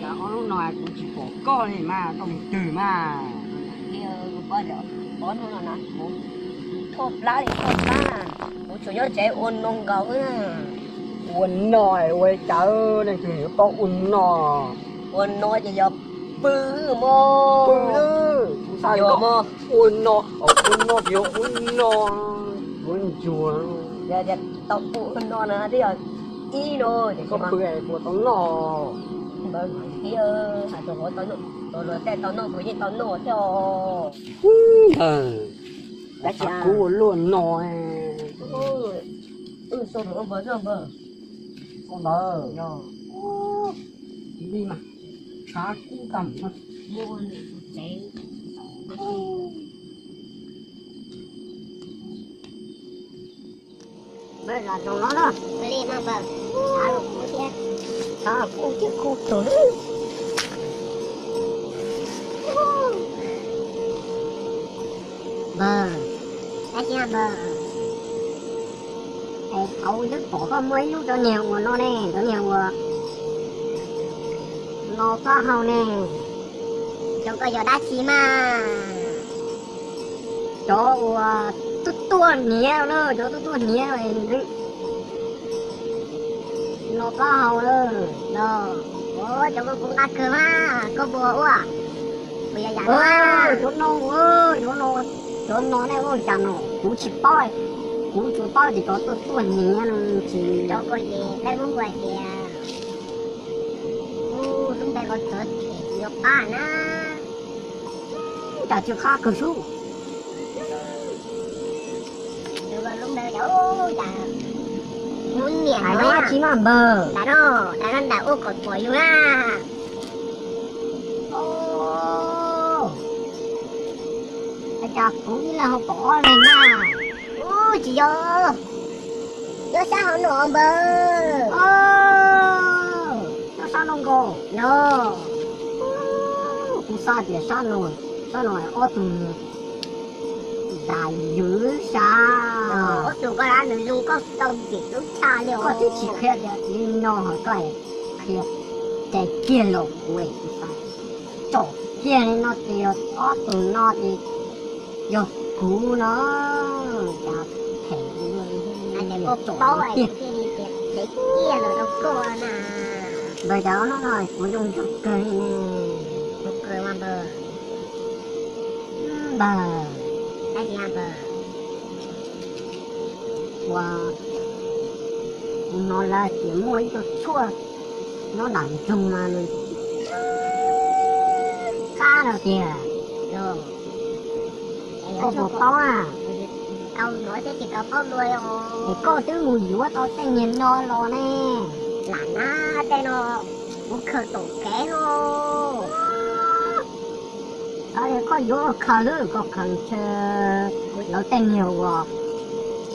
Ob hnub no kuv tsis pom koj li mas, koj mus twg mas? Ob hnub no na kuv thoj plab li thoj plab, kuv tsuas nyob tsev ua no nkaus xwb. Ua no, ua li cas leej twg yuav paub ua no? Ua no ces yog pw mog. Pw, kuv xav yog ua no, ua no ces yog ua no, ua ncuag. Yog tias tau pw ua no na twb yog ib no ces koj pw puas tau noj? Npawg, hais rau kuv tau noj, tau luag tej tau noj kuv yeej tau noj thiab os. Tab sis kuv ua luaj no. Wb xua mus ua npawg xwb npawg. Ua npawg, li mas tshav kub tag mus. Npawg, los zoo no na. Li mas npawg, tshav kub thiab, tshav kub thiab kub tug. Npawg, tab sis npawg, es thaum twb pom koj muaj ib lub cov niag uas no ne, cov niag uas no plaub hau ne, cov ko yog dab tsi mas? Cov uas tuaj tuaj hniav na, cov tuaj tuaj hniav no plaub hau na. Cov ko kuv nqa kawg mas, koj puas ua? Cov no, cov no ne ua cas no kuv tsis paub, kuv tsuas paub tias cov tuaj tuaj hniav no tsis. Cov ko ces peb Hmoob hu hais tias, lub npe ko txawv them tsis yuav pab na. Cas tsis qab kawg sub. Lub npe cas, hnub niam hais no tsis maj npawg. Daim no, daim no nram ua kom pom yus na. Cas kuv ib leeg ho pom ob leeg na. Ub, tsis yog, nyob sab hauv no npawg. Nyob sab no nkaus. Yog. Kuv xav tias sab no, sab no ob tug niag dam yws sab. Ob tug ko nws zoo nkauj tau ntim lub tshaj li. Koj twb tsis qhia tias li no ho koj qhia, ces kiag los kuv, kuv xav tsom kiag li no ces yog ob tug no ces yog kuv no. Cas them, koj paub tiag. Npawg, cas ob hnub no kuv zoo nraug kawg li ne. Npawg, ua, kuv hnov lawv tias muaj ib tug tshuaj nyob nram nroog mas nws qab no tiag. Koj puas paub a? Es koj twb mus yuav tau tej niag no los ne? Lam na, tej no kuv khaws tom kev no. Koj yuav khaws lawm, koj khaws ntshe lawv tej niag uas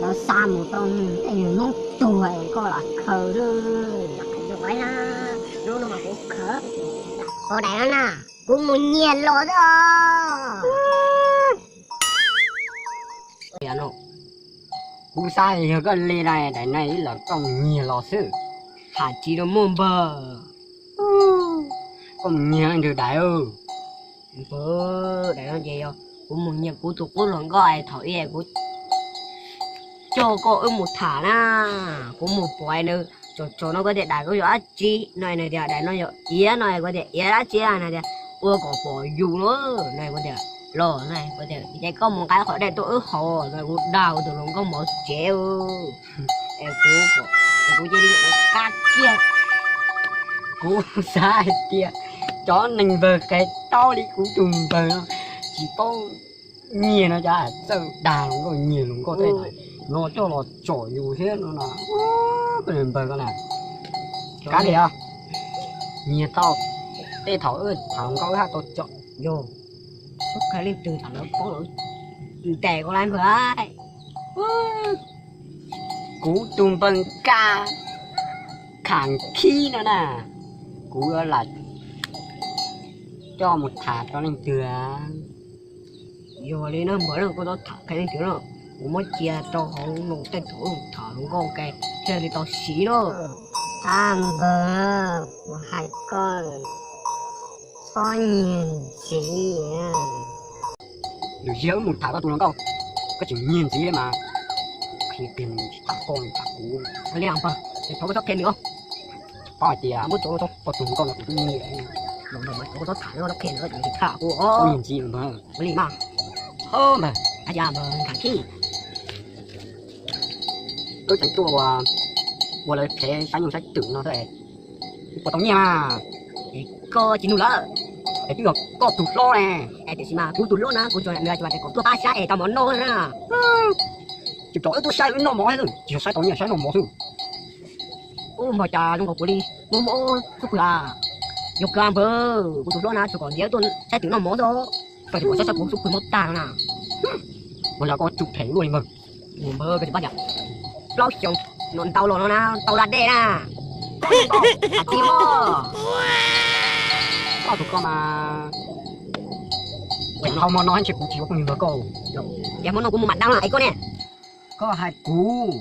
lawv xa mus rau tej niag Hmoob tuag es koj lam khaws lawm. Hnub no mas kuv khaws, ua daim no na, kuv mus nyiag los xwb os. Kuv xav yog koj li na, daim no ib los koj mus nyiag los xwb, hais tsis tau muaj npawg. Koj mus nyiag nrog daim. Npawg, daim no ces yog kuv mus nyiag kuv tus qub hluas nkauj es thaum ub kuv coj koj wb mus tham na, kuv mus pom nws tsom tsom no kuv tias daim ko yog dab tsi no, nws tias daim no yog iav no, kuv tias iav dab tsi na, nws tias ua kom pom yus no, no kuv tias los na, kuv tias ces koj mus nqa qhov dej tuaj wb haus no, kuv dag kuv tus hluas nkauj mus tsev. Es kuv, kuv cia li qab kiag. Kuv xav hais tias cov neeg npawg qe taub li kuv tus npawg no tsis paub nyiag no cas txawj dag hluas nkauj, nyiag hluas nkauj tej no coj los tsom yus thiab no no. Koj niag npawg ko na, kav liam, nyiag tau tej thaum wb tham hluas nkauj wb haj tau tsom. Yog, txhob khaws leej twg tham lawv paub lawv ntes koj lawm npawg. Kuv tus npawg Nkaj Kham Khib no na, kuv lam coj mus tham rau leej twg? Yog li no npawg, koj txhob tham qhia leej twg no. Kuv muab cia rau hauv no, tej thaum tham hluas nkauj ke thiaj li tau siv na. Ab npawg, kuv hais koj, txhob nyiag ntxiv. Lwm zaug wb mus tham koj tus hluas nkauj, koj tseem nyiag ntxiv mas qhia kiag nws tsis tas koj tsis tas kuv li. Npawg, thov koj txhob qhia nws os. Paub hais tias muab tso txog koj tus hluas nkauj no kuv twb nyiag. Txhob qhia nws, tsis tham kuv os. Nyiag ntxiv npawg. Ua li mas. Npawg, ab, npawg tham khib. Koj tseem tuaj ua lawv qhev saib nyuj saib twm no thiab, puas tau nyiaj mas? Es koj tsis nug lawm, es twb yog koj tus hlob ne. Es tiam sis mas kuv tus hlob na, kuv tsuas nws tsuas tias kom tuaj pab saib es tau mov noj na. Tsis tau wb tuaj saib wb noj mov xwb, tsis yog saib tau nyiaj saib noj mov xwb. Ub, npawg, cas zoo nkaus kuv li muaj mob xub pwg a. Yog kawg npawg, kuv tus hlob na tsuas kom ntiav tuaj saib twm noj mov xwb, koj tsis kom saib saib kuv xub pwg mob tag na. Ua cas koj tsum phem luaj li npawg. Npawg, koj tsis paub tias plaub xyoo no ntau los no na tau da dej na. Koj tus koj mas, tseem dhau hmo no ntshe kuv tsis yuav phooj ywg nrog koj. Ces hmo no kuv mus mam dab na es koj ne. Koj hais kuv.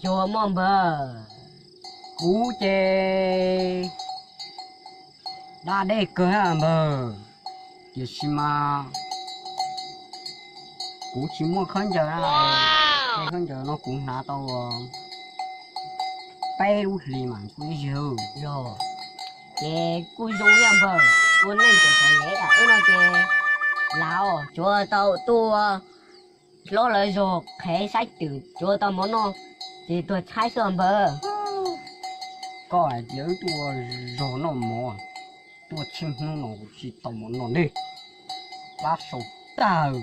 Yog mog npawg. Kuv ces da dej kawg npawg, tiam sis mas kuv tsis muaj khaub ncaws na. Tej khaub ncaws no kuv hnav tau peb lub hlis mam kuv ib zig. Yog, ces kuj zoo thiab npawg, ua neej tseem txom nyem ib yam wb no ces laus tsuav tau tuaj hlob lawv zog qhev saib twm tsuav tau mov noj, ces tuag tshaib xwb npawg. Koj hais tias wb tuaj zog noj mov, tuaj tsheej hnub no tsis tau mov noj ne, plab sau tag.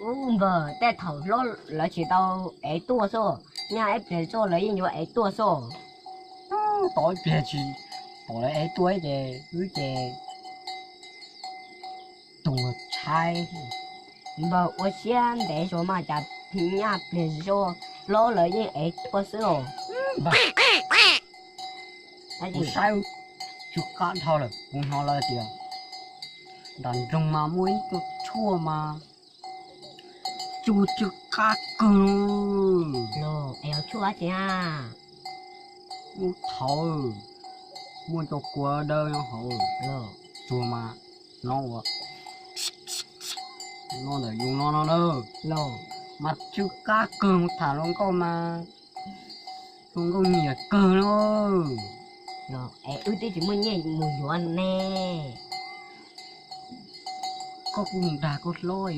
Ub npawg, tej thaum hlob lawv tsis tau ev tuaj xwb, nyaj ib pliag zog lawv yeej yuav ev tuaj xwb. Tos ib pliag tsis pom lawv ev tuaj ces wb ces tuag tshaib. Npawg ua siab ntev zog mas cas nyaj pliag zog hlob lawv yeej ev tuaj xwb os. Kuv saib tsw qab dhau lawm, kuv hnov lawv tias nram nroog mas muaj ib tug tshuaj mas tsw tsw qab kawg. Los es yog tshuaj dab tsi a? Lub thaud muaj cov kua dawb nyob hauv, tsuag mas hnov ua no ntawm yus no no na. Los mas tsw qab kawg, mus tham hluas nkauj mas hluas nkauj nyiam kawg no. Los es wb twb tsis muaj nyiaj mus yuav ne. Koj kuj mus dag koj hlob,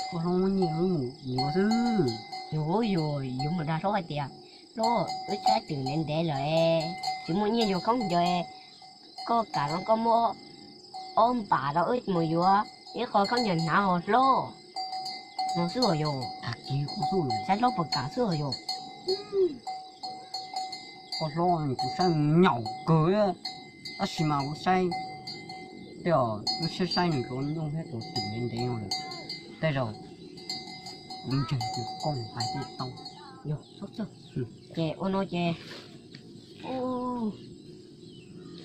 koj hlob muab nyiaj wb mus yuav xwb. Yus yus yuav mus dag hlob hais tias, hlob, wb saib twm ntev ntev lawm, tsis muaj nyiaj yuav khaub ncaws, koj kam los koj muab ob npam rau wb mus yuav ib qho khaub ncaws hnav os hlob. No xwb os yus, tag kis kuv xwb, saib hlob puas kam xwb os yus. Koj hlob, kuv saib nyaum kawg, tab sis mas kuv saib, tej zaum wb saib saib nws cov nyuj thiab cov twm ntev ntev no lawm, tej zaum kuv ntseeg kuv koj hais thiaj tau. Ces ua no ces, ub,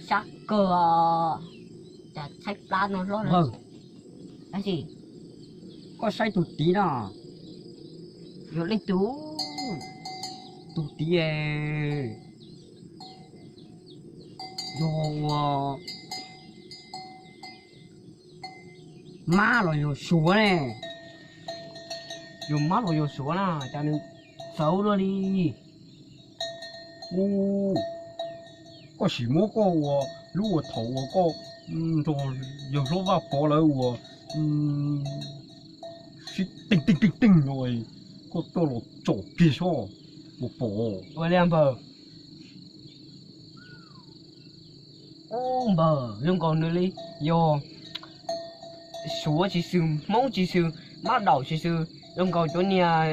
sab kawg, cas tshaib plab no hlob lawm. Tab sis koj saib tus tid na. Yog leej twg? Tus tid yog ua mab los yog suav ne? Yog mab los yog suav na, cas nws txawv luaj li. Ub, koj sim muab koj ua lub ua thaum uas koj nrog yawg hlob Vaj Pov lawv ua sib teej teej teej teej no, koj coj los tsom kiag saib puas pom. Ua li npawg. Ub npawg, zoo nkaus nws li yog suav tsis xwm, hmoob tsis xwm, mab daum tsis xwm, zoo nkaus cov niag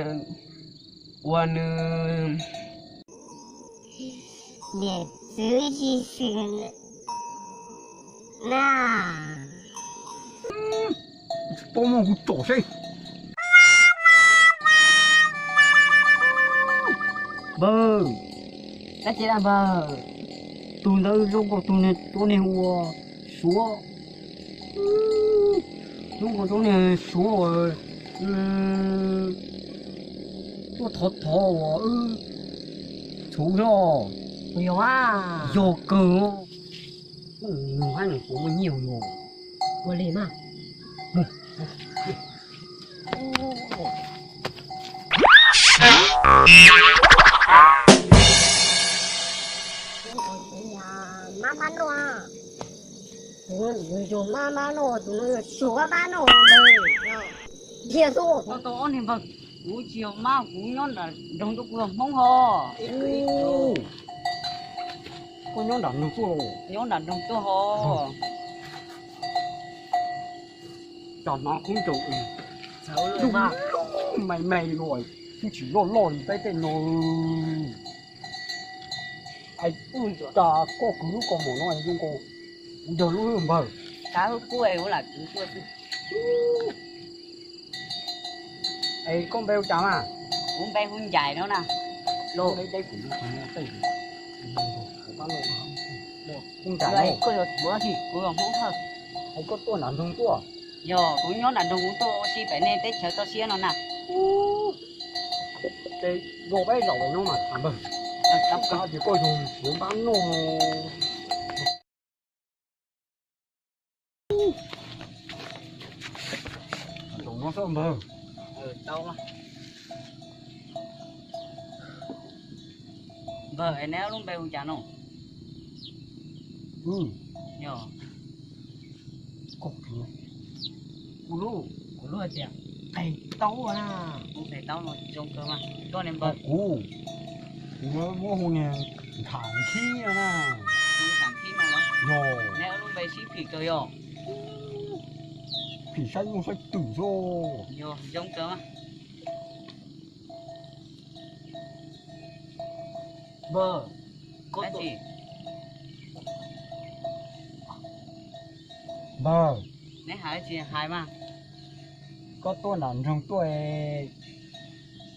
uas nws niam txiv tsis xwm na. Tsis paub, muab kuv tsom seb. Npawg, dab tsi na npawg? Tus ntawd zoo nkaus tus niag, tus niag ua suav, zoo nkaus tus niag suav uas, mm, Tuaj thov thov uas wb txhuv zog. Yog kawg. Nws hab nws kuv muaj nyiaj mus. Ua li mas. Mab mab noj, tus no yog mab mab noj, tus no yog tsuag mab mab noj ntag. Dhia xwb. Koj tau ob niag npawg, kuv tsis yog mab, kuv nyob nram nroog tuaj, kuv yog Hmoob ho. Koj nyob nram nroog tuaj los? Nyob nram nroog tuaj ho. Cas hnav khaub ncaws me me los, twb tsis loj loj li peb tej no. Es cas koj kwv lub kaus mom no zoo nkaus kuv yawg lub hwj npawg. Kav hwj kub es ua lam kwv tuaj xwb. Es koj npe ua cas mas? Kuv npe hu Ncaim no na. Los deb deb kuv lub qhov no tej. Hu Ncaim no. Koj yog tuav him, kuv yog Hmoob Thawj. Es koj tuaj nram nroog tuaj? Yog, kuv nyob nram nroog, kuv tuaj ua si pem nej teb chaws toj siab no na. Ces nrog peb zaum no mas tham npawg. Kav tias koj yog tsuag mab noj. Zaum no xwb npawg. Npawg, neb lub npe hu cas no? Yog, koj, kuv lub, kuv lub hais tias Qes Taub na. Kuv Qes Taub no zoo kawg mas. Koj ne npawg? Kuv, kuv muab hu niag Ntham Nkhib no na. Ntham Nkhib no los? Yog. Neb lub npe sib phim kawg yog? Phim saib nyuj saib twm xwb. Yog, zoo kawg mas. Npawg, koj tuaj, npawg, neb hais tsis hais mas. Koj tuaj nram nroog tuaj,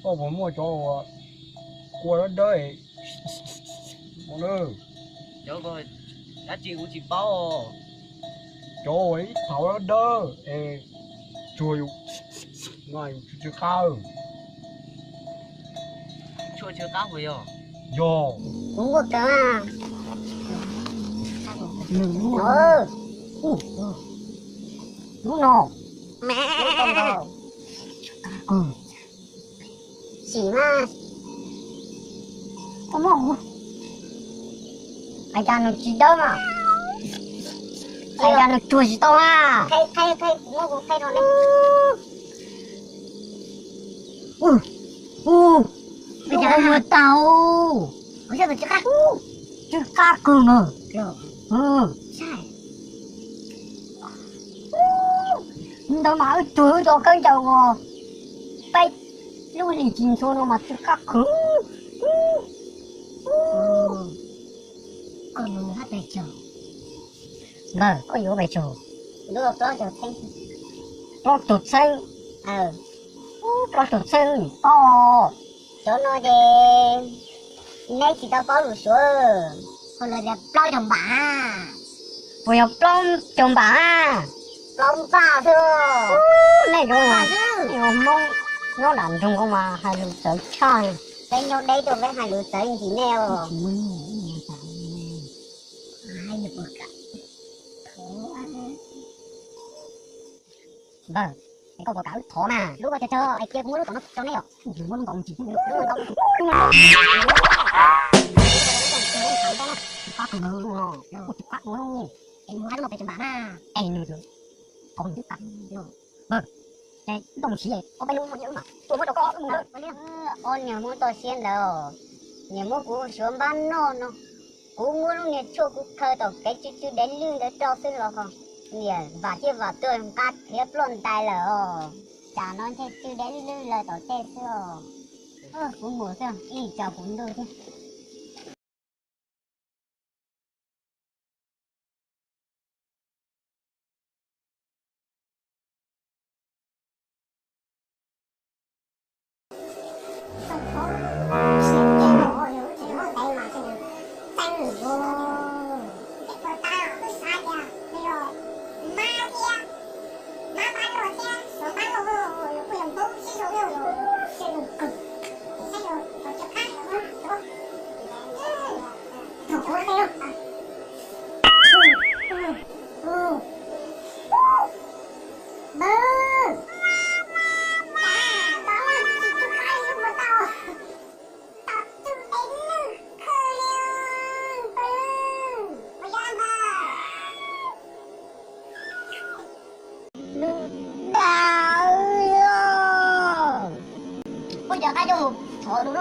koj puas muaj cov uas kua dawb dawb? Cov dab tsi kuv tsis paub. Cov uas ib thaum dawb dawb es tsuag yus no yus tsw tsw qab. Tshuaj tsw qab puas yog? Yog. Kuv muaj kawg. Lub no. Sim mas, koj muab kuv hais cas nws tsis dawb mas, hais cas nws tsuag tsis tau na. Ua tau, tsw qab kawg mas. Ntawd mas wb tsuag wb tau khaub ncaws uas peb lub hlis tsis ntxhua no mas tsw qab kawg. Koj yuav pes tsawg? Npawg, koj yuav pes tsawg? Plaub caug txheeb. Plaub caug txheeb? Plaub caug txheeb nim pob. Cov no ces neb tsis tau paub lus Suav, ho lawv tias plaub caug npam. Puas yog plaub caug npam? Plaub npam xwb. Nej cov Hmoob nyob nram nroog ko mas hais lus txawv tshaj. Peb nyob deb tuaj peb hais lus txawv ntsim nej os. Npawg, koj puas kam wb thov mas? Lub koj cog cog es cia kuv muab lub tom no rau neb os. Muab lub nkaus ntsis. Qab tus no, es muab lub no pes tsawg npam na? Es nws qhov nws twb tag no. Ces nrau mus siv, ob peb lub muaj nyiaj wb mam tuaj muab rau koj wb mus. Ob niag Hmoob toj siab ntawd, niam muab kuv suav npab noj no, kuv muab lub niag tshuaj kuv khaws tom kev tsw tsw dev lwj ntawd rau xwb los ho niam vam ciaj vam tuag nqa khiav ploj ntais lawm os. Tsam no ntshe tsw dev lwj lawm tom tej xwb os. Kuv mus xwb, ib tsaus kuv ntuj thiab.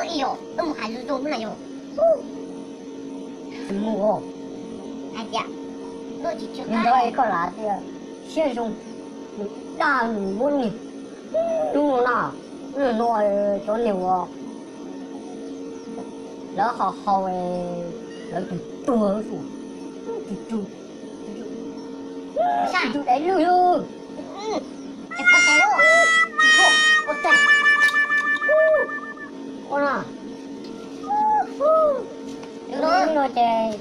Ib yog wb mus hais zoo zoo na yog. Tsis mus. Hais tias nws nrog es koj lam tias siab zoo, nws dag nws muab niag hnub no na, hnub no cov niag uas lawv ho haus lawv tus tuag su, tus tus tus dev lwj lawm. Ua no ces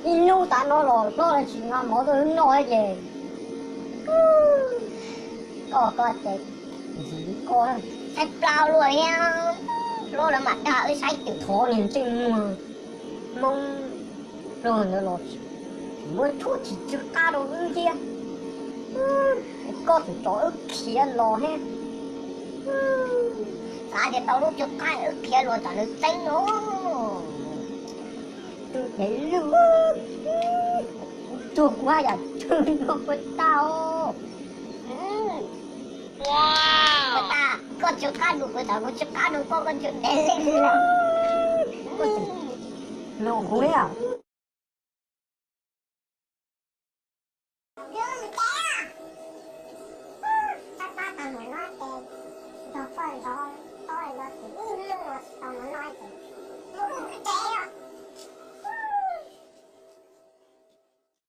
ib hnub tav no los hlob tsis nqa mov tuaj noj ces koj koj ces ntxiv koj saib plaub luaj thiab. Hlob lawv mam dag wb saib twm thov niag ntsej muag Hmoob luag ntawd los tsis muab tshuaj tsis tsw qab rau wb thiab. Koj tseem tso wb khiav los thiab. Xav tias tau lub tsw qab wb khiav los tsam nws txeeb no. Tus dev lwj, tuag kuv haj yam tsw no puas tag os. Puas tag, koj tsw qab rau kuv, kuv tsw qab rau koj, koj tsw dev lwj. Los kuv a.